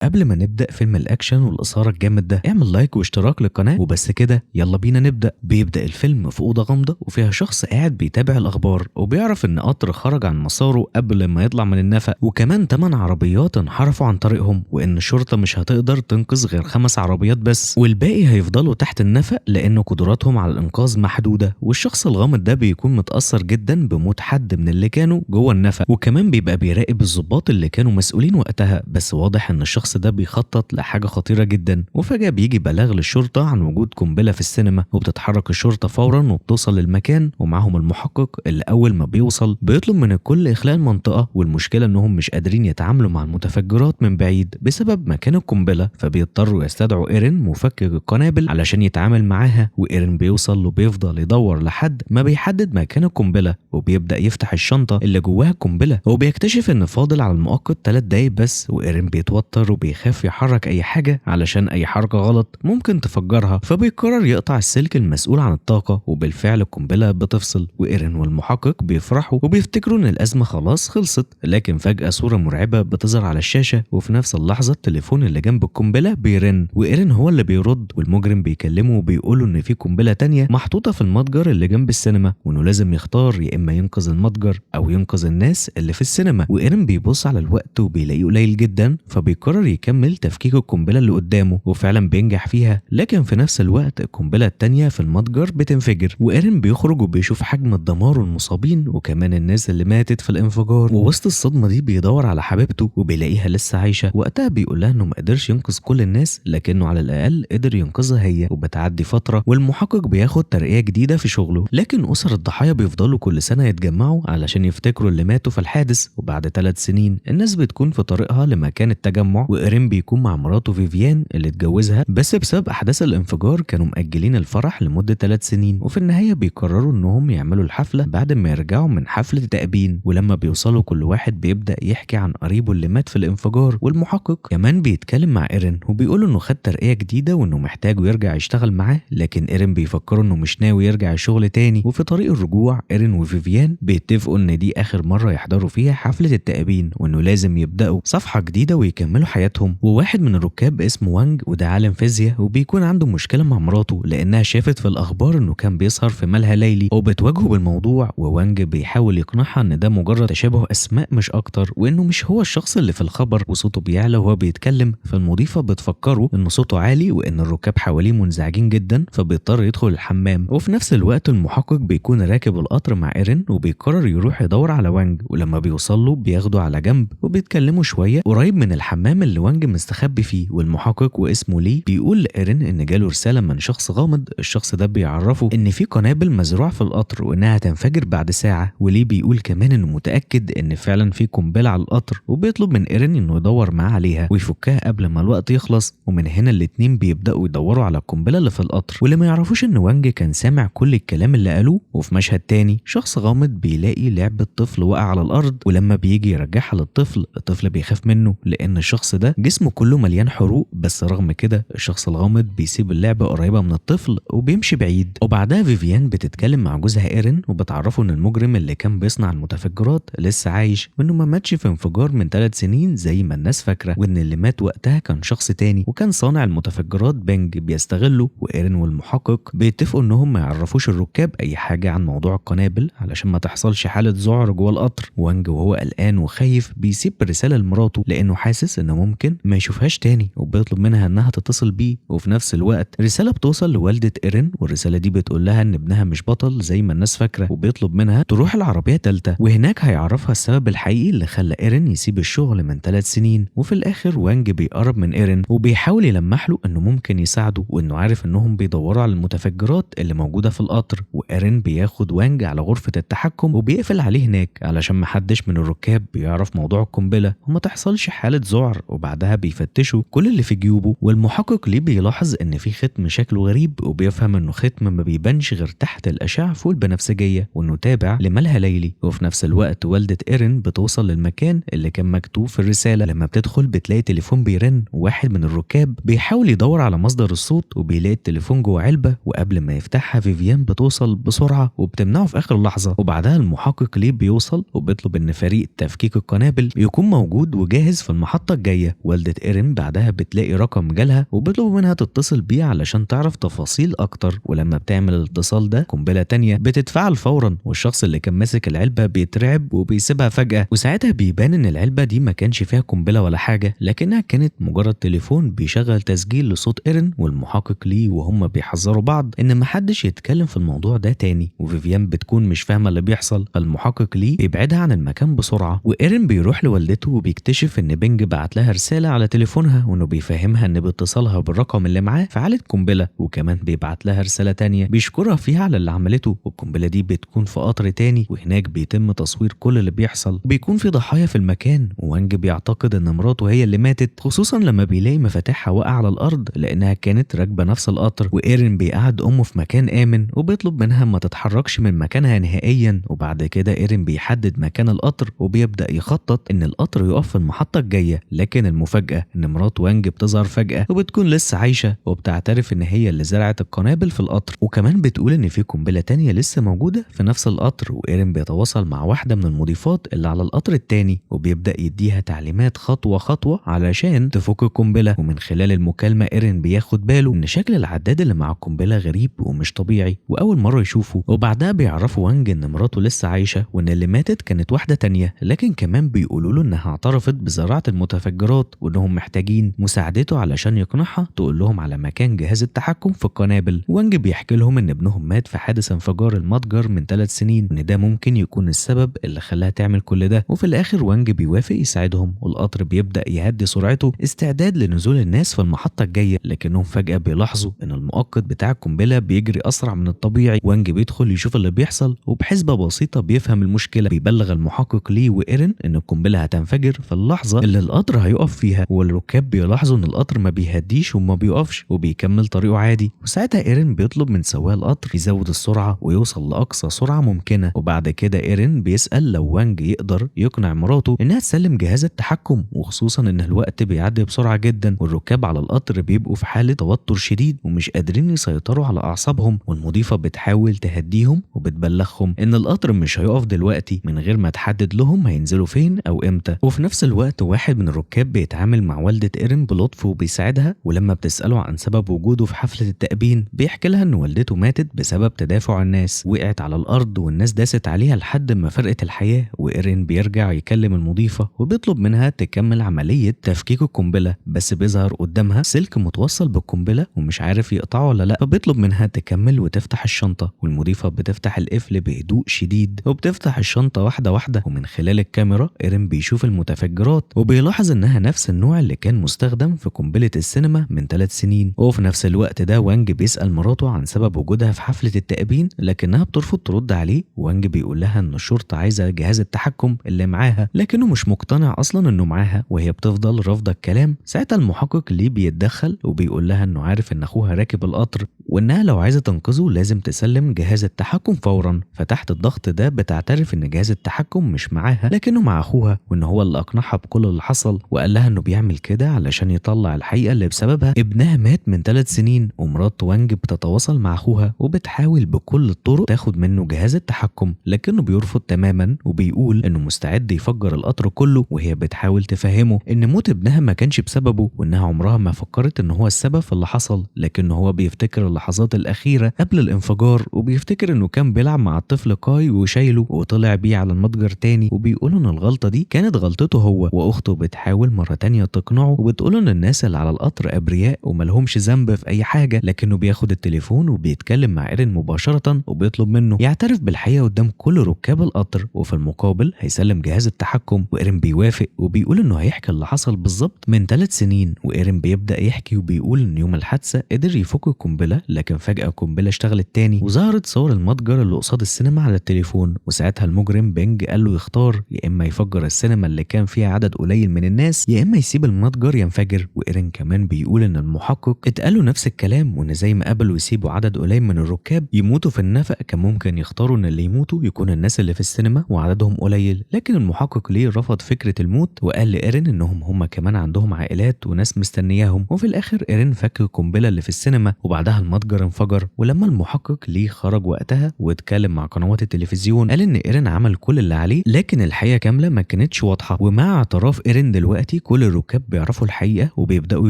قبل ما نبدأ فيلم الأكشن والإثارة الجامد ده، اعمل like واشتراك للقناة. وبس كده، يلا بينا نبدأ. بيبدأ الفيلم في أوضة غامضة وفيها شخص قاعد بيتابع الأخبار، وبيعرف إن قطر خرج عن مساره قبل ما يطلع من النفق، وكمان 8 عربيات انحرفوا عن طريقهم، وإن الشرطة مش هتقدر تنقذ غير 5 عربيات بس، والباقي هيفضلوا تحت النفق لأن قدراتهم على الإنقاذ محدودة. والشخص الغامض ده بيكون متأثر جدا بموت حد من اللي كانوا جوه النفق، وكمان بيبقى بيراقب الضباط اللي كانوا مسؤولين وقتها. بس واضح إن الشخص ده بيخطط لحاجة خطيرة جدا. وفجأة بيجي بلاغ للشرطة عن وجود قنبلة في السينما، وبتتحرك الشرطة فورا وبتوصل للمكان، ومعاهم المحقق اللي أول ما بيوصل بيطلب من الكل إخلاء المنطقة. والمشكلة إنهم مش قادرين يتعاملوا مع المتفجرات من بعيد بسبب مكان القنبلة، فبيضطروا يستدعوا إيرين مفكك القنابل علشان يتعامل معاها. وإيرين بيوصل وبيفضل يدور لحد ما بيحدد مكان القنبلة، وبيبدأ يفتح الشنطة اللي جواها القنبلة، وبيكتشف إن فاضل على المؤقت 3 دقايق بس. وإيرين بيتوتر وبيخاف يحرك أي حاجة علشان أي حركة غلط ممكن تفجرها، فبيقرر يقطع السلك المسؤول عن الطاقة، وبالفعل القنبلة بتفصل. وإيرين والمحقق بيفرحوا وبيفتكروا إن الأزمة خلاص خلصت، لكن فجأة صورة مرعبة بتظهر على الشاشة، وفي نفس اللحظة التليفون اللي جنب القنبلة بيرن، وإيرين هو اللي بيرد، والمجرم بيكلمه وبيقوله إن في قنبلة تانية محطوطة في المتجر اللي جنب السينما، وإنه لازم يختار يا إما ينقذ المتجر أو ينقذ الناس اللي في السينما. وإيرين بيبص على الوقت وبيلاقيه قليل جدا، فبيقرر يكمل تفكيك القنبلة اللي قدامه، وفعلا بينجح فيها. لكن في نفس الوقت القنبلة التانية في المتجر بتنفجر، وإيرين بيخرج وبيشوف حجم الدمار والمصابين وكمان الناس اللي ماتت في الانفجار. ووسط الصدمة دي بيدور على حبيبته وبيلاقيها لسه عايشة. وقتها بيقول لها انه ما قدرش ينقذ كل الناس، لكنه على الأقل قدر ينقذها هي. وبتعدي فترة والمحقق بياخد ترقية جديدة في شغله، لكن أسر الضحايا بيفضلوا كل سنة يتجمعوا علشان يفتكروا اللي ماتوا في الحادث. وبعد 3 سنين الناس بتكون في طريقها لمكان التجمع، وإيرين بيكون مع مراته فيفيان اللي اتجوزها، بس بسبب أحداث الانفجار كانوا مأجلين الفرح لمدة 3 سنين. وفي النهاية بيقرروا إنهم يعملوا الحفلة بعد ما يرجعوا من حفلة التأبين. ولما بيوصلوا كل واحد بيبدأ يحكي عن قريبه اللي مات في الانفجار، والمحقق كمان بيتكلم مع إيرين وبيقول إنه خد ترقية جديدة وإنه محتاجه يرجع يشتغل معاه، لكن إيرين بيفكروا إنه مش ناوي يرجع الشغل تاني. وفي طريق الرجوع إيرين وفيفيان بيتفقوا إن دي آخر مرة يحضروا فيها حفلة التأبين، وإنه لازم يبدأوا صفحة جديدة ويكملوا حياتهم. وواحد من الركاب اسمه وانج، وده عالم فيزياء، وبيكون عنده مشكلة مع مراته لأنها شافت في الأخبار إنه كان بيسهر في ملهى ليلي، وبتواجهه بالموضوع. ووانج بيحاول يقنعها إن ده مجرد تشابه أسماء مش أكتر، وإنه مش هو الشخص اللي في الخبر. وصوته بيعلى وهو بيتكلم، فالمضيفة بتفكره إن صوته عالي وإن الركاب حواليه منزعجين جدا، فبيضطر يدخل الحمام. وفي نفس الوقت المحقق بيكون راكب القطر مع إيرين، وبيقرر يروح يدور على وانج. ولما بيوصل له بياخده على جنب وبيتكلموا شوية قريب من الحمام اللي وانج مستخبي فيه. والمحقق واسمه لي بيقول لإيرين إن جاله رسالة من شخص غامض، الشخص ده بيعرفه إن في قنابل مزروعة في القطر وإنها هتنفجر بعد ساعة. وليه بيقول كمان إنه متأكد إن فعلا في قنبلة على القطر، وبيطلب من إيرين إنه يدور معاه عليها ويفكها قبل ما الوقت يخلص. ومن هنا الاتنين بيبدأوا يدوروا على القنبلة اللي في القطر، واللي ما يعرفوش إن وانج كان سامع كل الكلام اللي قالوه. وفي مشهد تاني شخص غامض بيلاقي لعبة طفل وقع على الأرض، ولما بيجي يرجعها للطفل الطفل بيخاف منه لأن الشخص ده جسمه كله مليان حروق. بس رغم كده الشخص الغامض بيسيب اللعبة قريبة من الطفل وبيمشي بعيد. وبعدها فيفيان بتتكلم مع جوزها إيرين وبتعرفه إن المجرم اللي كان بيصنع المتفجرات لسه عايش، وإنه ما ماتش في انفجار من 3 سنين زي ما الناس فاكرة، وإن اللي مات وقتها كان شخص تاني وكان صانع المتفجرات بنج بيستغله. وإيرين والمحقق بيتفقوا إنهم ما يعرفوش الركاب أي حاجة عن موضوع القنابل علشان ما تحصلش حالة ذعر جوه القطر. وانج وهو قلقان وخايف بيسيب رسالة لمراته لأنه حاسس إنه ممكن ما يشوفهاش تاني، وبيطلب منها إنها تتصل بيه. وفي نفس الوقت رسالة بتوصل لوالدة إيرين، والرسالة دي بتقول لها إن ابنها مش بطل زي ما الناس فاكرة، وبيطلب منها تروح العربية تالتة وهناك هيعرفها السبب الحقيقي اللي خلى إيرين يسيب الشغل من 3 سنين. وفي الآخر وانج بيقرب من إيرين وبيحاول يلمح له إنه ممكن يساعده، وإنه عارف إنهم بيدوروا على المتفجرات اللي موجودة في القطر. وإيرين بياخد وانج على غرفة التحكم وبيقفل عليه هناك علشان محدش من الركاب بيعرف موضوع القنبلة وما تحصلش حالة ذعر. وبعدها بيفتشوا كل اللي في جيوبه، والمحقق ليه بيلاحظ إن في ختم شكله غريب، وبيفهم إنه ختم ما بيبانش غير تحت الأشعة فوق البنفسجية، وإنه تابع لملهى ليلي. وفي نفس الوقت والدة إيرين بتوصل للمكان اللي كان مكتوب في الرسالة. لما بتدخل بتلاقي تليفون بيرن، وواحد من الركاب بيحاول يدور على مصدر الصوت وبيلاقي التليفون جوه علبة، وقبل ما يفتحها فيفيان بتوصل بسرعة وبتمنعه في آخر لحظة. وبعدها المحقق ليه بيوصل وبيطلب إن فريق تفكيك القنابل يكون موجود وجاهز في المحطة الجاية. الجاية. والدة إيرين بعدها بتلاقي رقم جالها وبيطلبوا منها تتصل بيه علشان تعرف تفاصيل اكتر، ولما بتعمل الاتصال ده قنبلة تانية بتتفعل فورا، والشخص اللي كان ماسك العلبة بيترعب وبيسيبها فجأة، وساعتها بيبان ان العلبة دي ما كانش فيها قنبلة ولا حاجة، لكنها كانت مجرد تليفون بيشغل تسجيل لصوت إيرين والمحقق ليه، وهم بيحذروا بعض ان محدش يتكلم في الموضوع ده تاني. وفيفيان بتكون مش فاهمة اللي بيحصل، فالمحقق ليه بيبعدها عن المكان بسرعة، وإيرين بيروح لوالدته وبيكتشف ان بينج بعت لها رسالة على تليفونها وانه بيفهمها ان باتصالها بالرقم اللي معاه فعلت قنبلة، وكمان بيبعت لها رسالة تانية بيشكرها فيها على اللي عملته، والقنبلة دي بتكون في قطر تاني، وهناك بيتم تصوير كل اللي بيحصل، وبيكون في ضحايا في المكان، ووانج بيعتقد ان مراته هي اللي ماتت، خصوصا لما بيلاقي مفاتيحها واقعة على الارض لانها كانت راكبة نفس القطر. وإيرين بيقعد امه في مكان امن وبيطلب منها ما تتحركش من مكانها نهائيا، وبعد كده إيرين بيحدد مكان القطر وبيبدأ يخطط ان القطر يقف في المحطة الجاية، لكن المفاجأة ان مرات وانج بتظهر فجأة وبتكون لسه عايشة، وبتعترف ان هي اللي زرعت القنابل في القطر، وكمان بتقول ان في قنبلة تانية لسه موجودة في نفس القطر. وإيرين بيتواصل مع واحدة من المضيفات اللي على القطر التاني وبيبدأ يديها تعليمات خطوة خطوة علشان تفك القنبلة، ومن خلال المكالمة إيرين بياخد باله ان شكل العداد اللي مع القنبلة غريب ومش طبيعي وأول مرة يشوفه. وبعدها بيعرفوا وانج ان مراته لسه عايشة وان اللي ماتت كانت واحدة تانية، لكن كمان بيقولوا له انها اعترفت بزراعة المتفجرات وانهم محتاجين مساعدته علشان يقنعها تقول لهم على مكان جهاز التحكم في القنابل. وانج بيحكي لهم ان ابنهم مات في حادث انفجار المتجر من 3 سنين، وان ده ممكن يكون السبب اللي خلاها تعمل كل ده. وفي الاخر وانج بيوافق يساعدهم، والقطر بيبدأ يهدي سرعته استعداد لنزول الناس في المحطة الجاية، لكنهم فجأة بيلاحظوا ان المؤقت بتاع القنبلة بيجري اسرع من الطبيعي. وانج بيدخل يشوف اللي بيحصل، وبحسبة بسيطة بيفهم المشكلة، بيبلغ المحقق ليه وإيرين ان القنبلة هتنفجر في اللحظة اللي القطر هيقف فيها، والركاب بيلاحظوا ان القطر ما بيهديش وما بيقفش وبيكمل طريقه عادي. وساعتها إيرين بيطلب من سواق القطر يزود السرعة ويوصل لأقصى سرعة ممكنة. وبعد كده إيرين بيسأل لو وانج يقدر يقنع مراته انها تسلم جهاز التحكم، وخصوصا ان الوقت بيعدي بسرعة جدا والركاب على القطر بيبقوا في حالة توتر شديد ومش قادرين يسيطروا على أعصابهم. والمضيفة بتحاول تهديهم وبتبلغهم ان القطر مش هيقف دلوقتي من غير ما تحدد لهم هينزلوا فين او امتى. وفي نفس الوقت واحد من الركاب بيتعامل مع والدة إيرين بلطف وبيساعدها، ولما بتسأله عن سبب وجوده في حفلة التأبين بيحكي لها ان والدته ماتت بسبب تدافع الناس، وقعت على الارض والناس داست عليها لحد ما فرقت الحياة. وإيرين بيرجع يكلم المضيفة وبيطلب منها تكمل عملية تفكيك القنبلة، بس بيظهر قدامها سلك متوصل بالقنبلة ومش عارف يقطعه ولا لا، فبيطلب منها تكمل وتفتح الشنطة. والمضيفة بتفتح القفل بهدوء شديد وبتفتح الشنطة واحدة واحدة، ومن خلال الكاميرا إيرين بيشوف المتفجرات وبيلاحظ انها نفس النوع اللي كان مستخدم في قنبلة السينما من 3 سنين. وفي نفس الوقت ده وانج بيسأل مراته عن سبب وجودها في حفلة التأبين، لكنها بترفض ترد عليه. وانج بيقول لها ان الشرطة عايزة جهاز التحكم اللي معاها، لكنه مش مقتنع اصلا انه معاها، وهي بتفضل رافضة الكلام. ساعتها المحقق ليه بيتدخل وبيقول لها انه عارف ان اخوها راكب القطر وانها لو عايزة تنقذه لازم تسلم جهاز التحكم فورا. فتحت الضغط ده بتعترف ان جهاز التحكم مش معاها لكنه مع اخوها، وان هو اللي اقنعها بكل اللي حصل، وقال لها انه بيعمل كده علشان يطلع الحقيقة اللي بسببها ابنها مات من 3 سنين. ومرات وانج بتتواصل مع اخوها وبتحاول بكل الطرق تاخد منه جهاز التحكم، لكنه بيرفض تماما وبيقول انه مستعد يفجر القطر كله. وهي بتحاول تفهمه ان موت ابنها ما كانش بسببه، وانها عمرها ما فكرت ان هو السبب في اللي حصل، لكنه هو بيفتكر اللحظات الاخيرة قبل الانفجار، وبيفتكر انه كان بيلعب مع الطفل كاي وشايله وطلع بيه على المتجر تاني، وبيقول ان الغلطة دي كانت غلطته هو. واخته بتحاول مرة تانية تقنعه وبتقول ان الناس اللي على القطر ابرياء وملهمش ذنب في اي حاجة، لكنه بياخد التليفون وبيتكلم مع إيرين مباشرة وبيطلب منه يعترف بالحقيقة قدام كل ركاب القطر، وفي المقابل هيسلم جهاز التحكم. وإيرين بيوافق وبيقول انه هيحكي اللي حصل بالظبط من 3 سنين. وإيرين بيبدأ يحكي وبيقول ان يوم الحادثة قدر يفك القنبلة، لكن فجأة القنبلة اشتغلت تاني وظهرت صور المتجر اللي قصاد السينما على التليفون. وساعتها المجرم بينج قال له يختار يا اما يفجر السينما اللي كان فيها عدد قليل من الناس يا اما يسيب المتجر ينفجر. وإيرين كمان بيقول ان المحقق اتقالوا نفس الكلام، وان زي ما قبلوا يسيبوا عدد قليل من الركاب يموتوا في النفق كان ممكن يختاروا ان اللي يموتوا يكون الناس اللي في السينما وعددهم قليل. لكن المحقق ليه رفض فكرة الموت وقال لإيرين انهم هم كمان عندهم عائلات وناس مستنياهم. وفي الاخر إيرين فك القنبلة اللي في السينما وبعدها المتجر انفجر. ولما المحقق ليه خرج وقتها واتكلم مع قنوات التلفزيون قال ان إيرين عمل كل اللي عليه، لكن الحقيقة كاملة ما كانتش واضحة. ومع اعتراف إيرين دلوقتي دي كل الركاب بيعرفوا الحقيقة وبيبداوا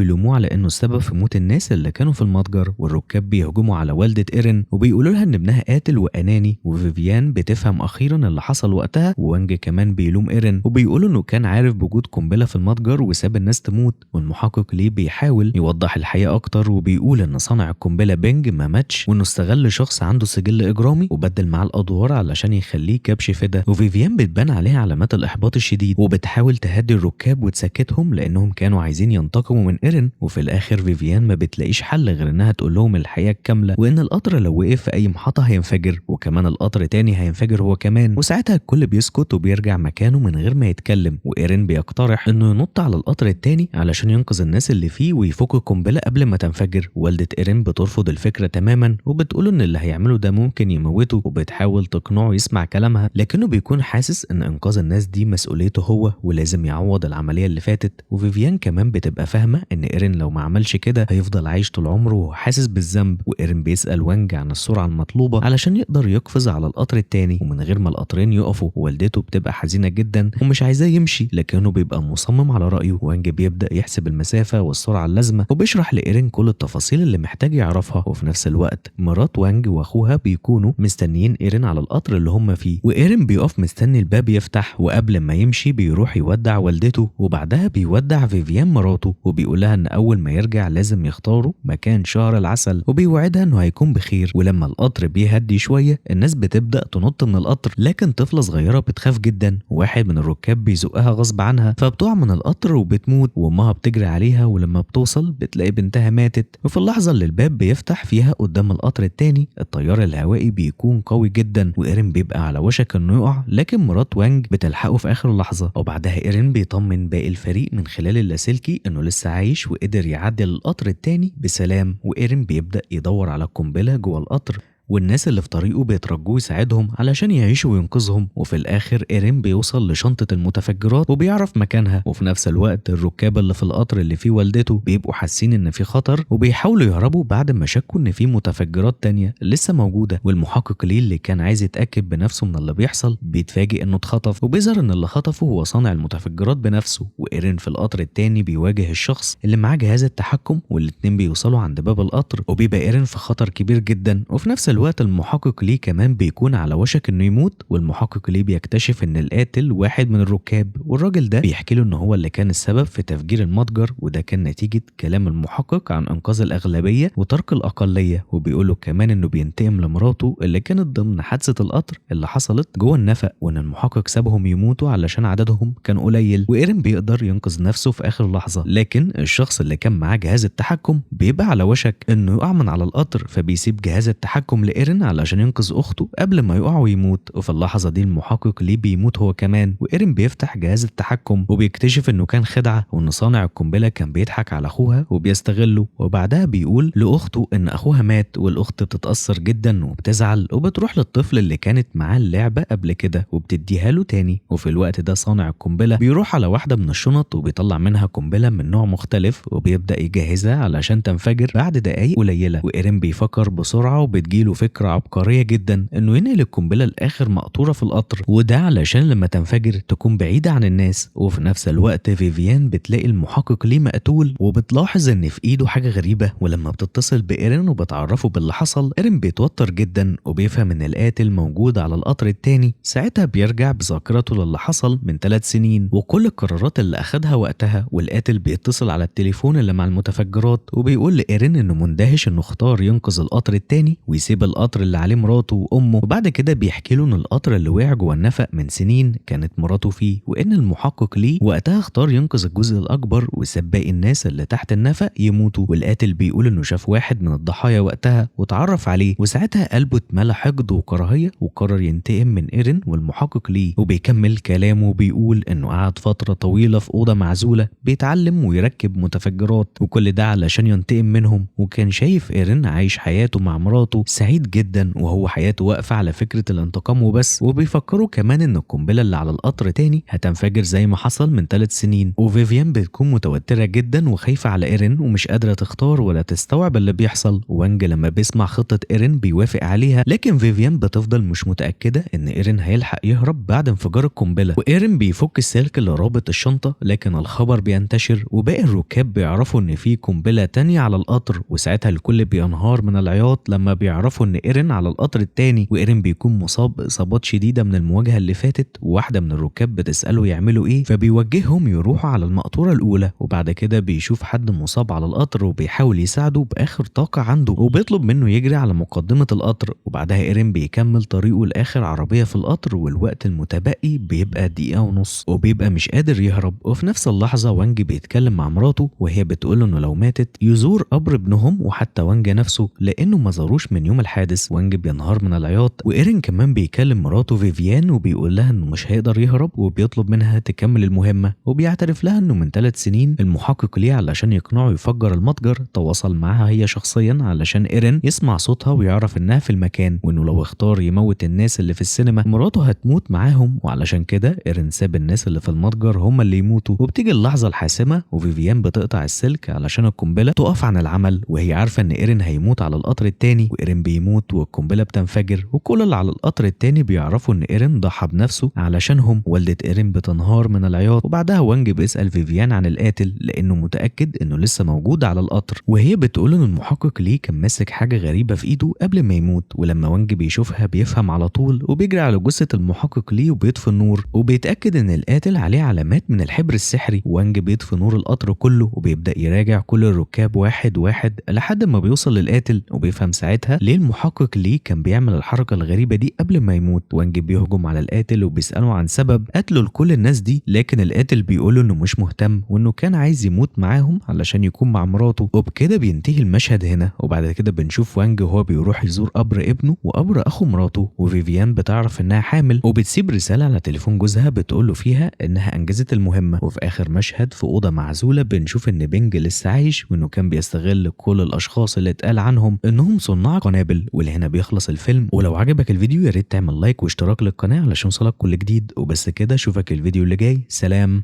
يلوموه على انه السبب في موت الناس اللي كانوا في المتجر. والركاب بيهجموا على والده ايرين وبيقولوا لها ان ابنها قاتل واناني. وفيفيان بتفهم اخيرا اللي حصل وقتها، ووانج كمان بيلوم ايرين وبيقولوا انه كان عارف بوجود قنبلة في المتجر وساب الناس تموت. والمحقق ليه بيحاول يوضح الحقيقة اكتر وبيقول ان صانع القنبلة بينج ما ماتش، وانه استغل شخص عنده سجل اجرامي وبدل معاه الادوار علشان يخليه كبش فدا. وفيفيان بتبان عليها علامات الاحباط الشديد وبتحاول تهدي الركاب وتسكتهم لانهم كانوا عايزين ينتقموا من ايرين. وفي الاخر فيفيان ما بتلاقيش حل غير انها تقول لهم الحقيقة الكاملة، وان القطر لو وقف في اي محطة هينفجر، وكمان القطر تاني هينفجر هو كمان. وساعتها الكل بيسكت وبيرجع مكانه من غير ما يتكلم. وايرين بيقترح انه ينط على القطر التاني علشان ينقذ الناس اللي فيه ويفك القنبلة قبل ما تنفجر. والده ايرين بترفض الفكرة تماما وبتقول ان اللي هيعمله ده ممكن يموته، وبتحاول تقنعه يسمع كلامها، لكنه بيكون حاسس ان انقاذ الناس دي مسؤوليته هو ولازم يعوض العملية اللي فاتت. وفيفيان كمان بتبقى فاهمه ان ايرين لو ما عملش كده هيفضل عايش طول عمره وحاسس بالذنب. وايرين بيسال وانج عن السرعة المطلوبة علشان يقدر يقفز على القطر التاني ومن غير ما القطرين يقفوا. والدته بتبقى حزينة جدا ومش عايزاه يمشي، لكنه بيبقى مصمم على رايه. وانج بيبدا يحسب المسافة والسرعة اللازمة وبيشرح لايرين كل التفاصيل اللي محتاج يعرفها. وفي نفس الوقت مرات وانج واخوها بيكونوا مستنيين ايرين على القطر اللي هم فيه، وايرين بيقف مستني الباب يفتح، وقبل ما يمشي بيروح يودع والدته، وبعدها بيودع فيفيان مراته وبيقول لها ان اول ما يرجع لازم يختاروا مكان شهر العسل، وبيوعدها انه هيكون بخير. ولما القطر بيهدي شوية الناس بتبدا تنط من القطر، لكن طفله صغيرة بتخاف جدا وواحد من الركاب بيزقها غصب عنها فبتقع من القطر وبتموت، وامها بتجري عليها، ولما بتوصل بتلاقي بنتها ماتت. وفي اللحظة اللي الباب بيفتح فيها قدام القطر التاني التيار الهوائي بيكون قوي جدا، وايرين بيبقى على وشك انه يقع، لكن مرات وانج بتلحقه في اخر لحظة. وبعدها ايرين بيطمن باقي الفريق من خلال اللاسلكي انه لسه عايش وقدر يعدي للقطر التاني بسلام. وايرين بيبدا يدور على القنبلة جوه القطر، والناس اللي في طريقه بيترجوه يساعدهم علشان يعيشوا وينقذهم. وفي الاخر ايرين بيوصل لشنطه المتفجرات وبيعرف مكانها. وفي نفس الوقت الركاب اللي في القطر اللي فيه والدته بيبقوا حاسين ان في خطر وبيحاولوا يهربوا بعد ما شكوا ان في متفجرات تانية لسه موجودة. والمحقق ليه اللي كان عايز يتاكد بنفسه من اللي بيحصل بيتفاجئ انه اتخطف، وبيظهر ان اللي خطفه هو صانع المتفجرات بنفسه. وايرين في القطر التاني بيواجه الشخص اللي معاه جهاز التحكم، والاتنين بيوصلوا عند باب القطر، وبيبقى ايرين في خطر كبير جدا. وفي نفس الوقت المحقق ليه كمان بيكون على وشك انه يموت، والمحقق ليه بيكتشف ان القاتل واحد من الركاب، والراجل ده بيحكي له ان هو اللي كان السبب في تفجير المتجر، وده كان نتيجة كلام المحقق عن انقاذ الاغلبية وترك الاقلية. وبيقول له كمان انه بينتقم لمراته اللي كانت ضمن حادثة القطر اللي حصلت جوه النفق، وان المحقق سابهم يموتوا علشان عددهم كان قليل. وايرين بيقدر ينقذ نفسه في اخر لحظة، لكن الشخص اللي كان معاه جهاز التحكم بيبقى على وشك انه يقع من على القطر، فبيسيب جهاز التحكم لإيرين علشان ينقذ اخته قبل ما يقع ويموت. وفي اللحظة دي المحقق ليه بيموت هو كمان، وإيرين بيفتح جهاز التحكم وبيكتشف انه كان خدعه، وان صانع القنبلة كان بيضحك على اخوها وبيستغله. وبعدها بيقول لاخته ان اخوها مات، والاخت بتتاثر جدا وبتزعل وبتروح للطفل اللي كانت معاه اللعبة قبل كده وبتديها له تاني. وفي الوقت ده صانع القنبلة بيروح على واحدة من الشنط وبيطلع منها قنبلة من نوع مختلف وبيبدا يجهزها علشان تنفجر بعد دقائق قليله. وإيرين بيفكر بسرعة وبتجيله فكرة عبقرية جدا انه ينقل القنبلة لاخر مقطوره في القطر، وده علشان لما تنفجر تكون بعيدة عن الناس. وفي نفس الوقت فيفيان بتلاقي المحقق ليه مقتول، وبتلاحظ ان في ايده حاجة غريبة. ولما بتتصل بايرين وبتعرفه باللي حصل، ايرين بيتوتر جدا وبيفهم ان القاتل موجود على القطر التاني. ساعتها بيرجع بذاكرته للي حصل من 3 سنين وكل القرارات اللي اخدها وقتها. والقاتل بيتصل على التليفون اللي مع المتفجرات وبيقول لايرين انه مندهش انه اختار ينقذ القطر التاني ويسيب القطر اللي عليه مراته وامه. وبعد كده بيحكي له ان القطر اللي وقع جوه النفق من سنين كانت مراته فيه، وان المحقق ليه وقتها اختار ينقذ الجزء الاكبر وساب باقي الناس اللي تحت النفق يموتوا. والقاتل بيقول انه شاف واحد من الضحايا وقتها واتعرف عليه، وساعتها قلبه اتملى حقد وكراهية وقرر ينتقم من ايرين والمحقق ليه. وبيكمل كلامه وبيقول انه قعد فترة طويلة في اوضة معزولة بيتعلم ويركب متفجرات، وكل ده علشان ينتقم منهم. وكان شايف ايرين عايش حياته مع مراته سعيد سعيد جدا وهو حياته واقفة على فكرة الانتقام وبس. وبيفكروا كمان ان القنبلة اللي على القطر تاني هتنفجر زي ما حصل من 3 سنين. وفيفيان بتكون متوترة جدا وخايفة على ايرين ومش قادرة تختار ولا تستوعب اللي بيحصل. وانج لما بيسمع خطه ايرين بيوافق عليها، لكن فيفيان بتفضل مش متاكدة ان ايرين هيلحق يهرب بعد انفجار القنبلة. وايرين بيفك السلك اللي رابط الشنطة، لكن الخبر بينتشر وباقي الركاب بيعرفوا ان في قنبلة تانية على القطر، وساعتها الكل بينهار من العياط لما بيعرفوا ان ايرين على القطر التاني. وايرين بيكون مصاب باصابات شديدة من المواجهة اللي فاتت، وواحدة من الركاب بتساله يعملوا ايه، فبيوجههم يروحوا على المقطوره الاولى. وبعد كده بيشوف حد مصاب على القطر وبيحاول يساعده باخر طاقة عنده، وبيطلب منه يجري على مقدمه القطر. وبعدها ايرين بيكمل طريقه لاخر عربية في القطر، والوقت المتبقي بيبقى 1.5 دقيقة، وبيبقى مش قادر يهرب. وفي نفس اللحظة وانج بيتكلم مع مراته وهي بتقول انه لو ماتت يزور قبر ابنهم وحتى وانج نفسه لانه ما زاروش من يوم الحادث. وانج بينهار من العياط، وايرين كمان بيكلم مراته فيفيان وبيقول لها انه مش هيقدر يهرب، وبيطلب منها تكمل المهمة، وبيعترف لها انه من 3 سنين المحقق ليه علشان يقنعه يفجر المتجر تواصل معاها هي شخصيا علشان ايرين يسمع صوتها ويعرف انها في المكان، وانه لو اختار يموت الناس اللي في السينما مراته هتموت معاهم، وعلشان كده ايرين ساب الناس اللي في المتجر هم اللي يموتوا. وبتيجي اللحظة الحاسمة وفيفيان بتقطع السلك علشان القنبلة تقف عن العمل، وهي عارفه ان ايرين هيموت على القطر التاني. وايرين بيموت والقنبله بتنفجر، وكل اللي على القطر التاني بيعرفوا ان ايرين ضحى بنفسه علشانهم. والده ايرين بتنهار من العياط، وبعدها وانج بيسال فيفيان عن القاتل لانه متاكد انه لسه موجود على القطر، وهي بتقول ان المحقق ليه كان ماسك حاجة غريبة في ايده قبل ما يموت. ولما وانج بيشوفها بيفهم على طول، وبيجري على جثة المحقق ليه وبيطفي النور، وبيتاكد ان القاتل عليه علامات من الحبر السحري. وانج بيطفي نور القطر كله وبيبدا يراجع كل الركاب واحد واحد لحد ما بيوصل للقاتل، وبيفهم ساعتها ليه المحقق ليه كان بيعمل الحركة الغريبة دي قبل ما يموت. وانج بيهجم على القاتل وبيساله عن سبب قتله لكل الناس دي، لكن القاتل بيقوله انه مش مهتم وانه كان عايز يموت معاهم علشان يكون مع مراته. وبكده بينتهي المشهد هنا. وبعد كده بنشوف وانج وهو بيروح يزور قبر ابنه وقبر اخو مراته، وفيفيان بتعرف انها حامل وبتسيب رسالة على تليفون جوزها بتقوله فيها انها انجزت المهمة. وفي اخر مشهد في اوضة معزولة بنشوف ان بينج لسه عايش، وانه كان بيستغل كل الاشخاص اللي اتقال عنهم انهم صناع قنابل. ولهنا بيخلص الفيلم. ولو عجبك الفيديو يا ريت تعمل like واشتراك للقناة علشان يوصلك كل جديد. وبس كده، اشوفك الفيديو اللي جاي. سلام.